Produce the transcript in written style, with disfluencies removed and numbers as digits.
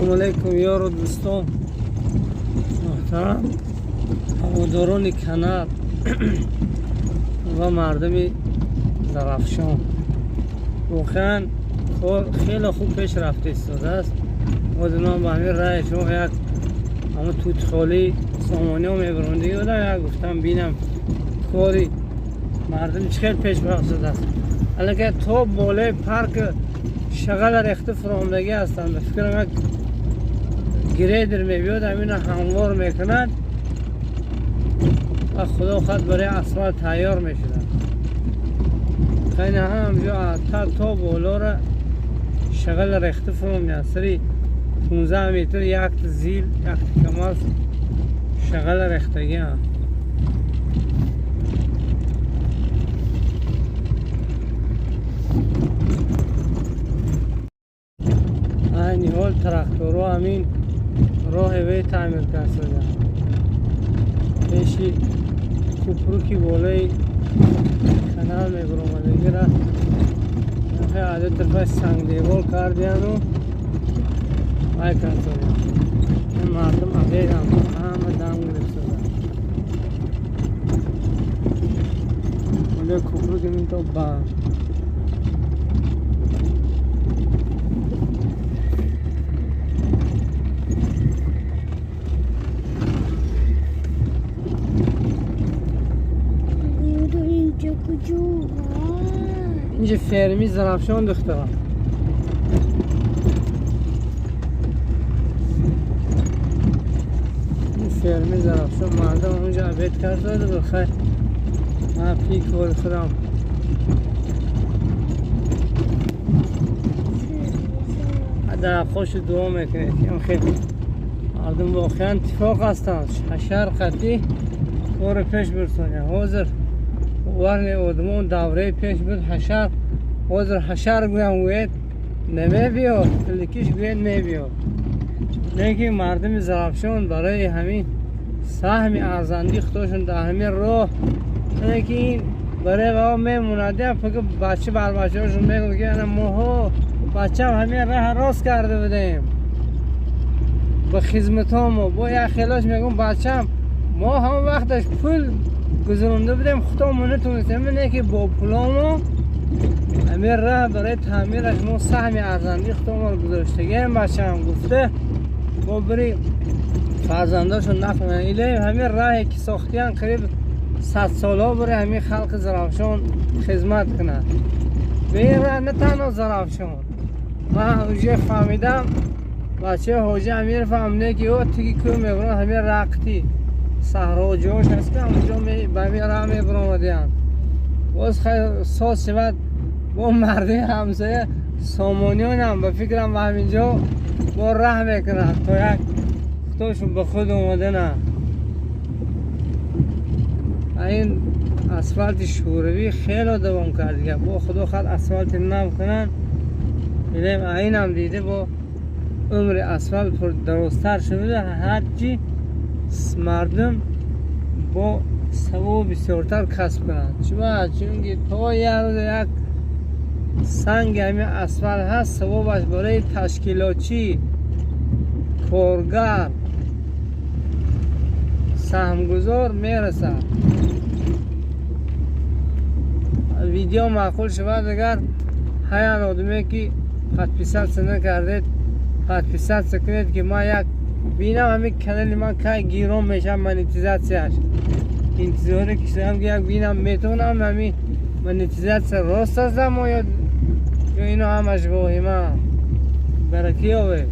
Ассалому алайкум, ёру дӯстон, муҳтарам ҳаводорони канал ва мардуми Зарафшон. Воқеан, кор хеле хуб пеш рафта истодааст. Боз ман ба ҳамин раи шумо як ҳамун тутхолӣ сомониҳо мебарондагӣ будам, як гуфтам, бинам, кори мардум чӣ хел пеш рафтааст. Аллакай то болои парк шағала рехта фуромдагӣ ҳастанд. Ба фикрам, як грейдер мебиёд, ҳамина ҳамвор мекунад ва худо хоҳад, барои асфалт тайёр мешудад. Хайна ҳамҷо то болора шағала рехта фуромдианд. Сари 15 метр якта зил, якта КамАЗ шағала рехтагианд. Айни ҳол тракторҳо ҳамин роҳи вей таъмир кард. Пеши купруки болои канал мебуромадагира аз ду тарафаш сангдевор кардияну вай кардсоданд. Мардум абедам ҳама дам гирифтоданд. Болои купрук ин то ба اینجا کجا؟ اینجا فرمی زرافشان، دخترم. این فرمی زرافشان، مردم اونجا обед کرده. بخیر، من پی کار خودم. در خوش دعا میکنید که خیلی مردم واقعا اتفاق هستند، حشر قطعی کار پیش برسونیم. حاضر ورنی одамон давраи пеш буд ҳашар, ҳозир ҳашар гӯям, гӯед, намебиёд, пиликиш гӯед, мебиёд. Лекин мардуми Зарафшон барои ҳамин саҳми арзандии худошон дар ҳамин роҳ, ине ки ин барои ва мемонад, фикр бача бар бачаҳошон мегӯяд, ки ана моҳо бачам ҳамин раҳ рост карда будем ба хизматҳомо. Бо як хелош мегӯм, бачам, мо ҳамон вақташ пул гузаронда будем, худомо натонистем, ине ки бо пуломо ҳамин раҳ барои таъмираш мо саҳми арзандии худоморо гузоштагием, бачам, гуфта, бо бири фарзандошон нақл. Илоҳим, ҳамин раҳе ки сохтиян, қариб 100 солҳо барои ҳамин халқи Зарафшон хизмат кунад. Ба ин раҳ на танҳо Зарафшон, ман уже фаҳмидам, бачаи ҳоҷи Амир фаҳмиде, ки ё тиги кӯ мебуранд, ҳамин рақти саҳро ҷош ҳаст, ки ҳамонҷо ба ҳамин раҳ мебуромадиянд. Боз соз шавад, бо мардуми ҳамсоя сомониёнам, ба фикрам, ба ҳаминҷо бо раҳ мекунанд, то як худошон ба худ омадана. Ин асфалти шӯравӣ хело давом кард дига. Бо худо хоҳад, асфалти нав кунанд. Илем, инам дида, бо умри асфалт дарозтар шуда, ҳарчи мардум бо савоби бисёртар касб кунанд. Чуба? Чунки то як рӯз як санги ҳамин асфалт ҳаст, савобаш барои ташкилотчӣ, коргар, саҳмгузор мерасад. Видео маъқул шавад, агар ҳаян одаме ки подписаться накардед, подписаться кунед, ки ман як бинам, ҳамин канали ман кай гирон мешавад монетизатсияш. Интизоре кишидам, ки як бинам, метавонам ҳамин монетизатсия рост аст, ё ино ҳамаш воҳима. Баракӣ ёбед.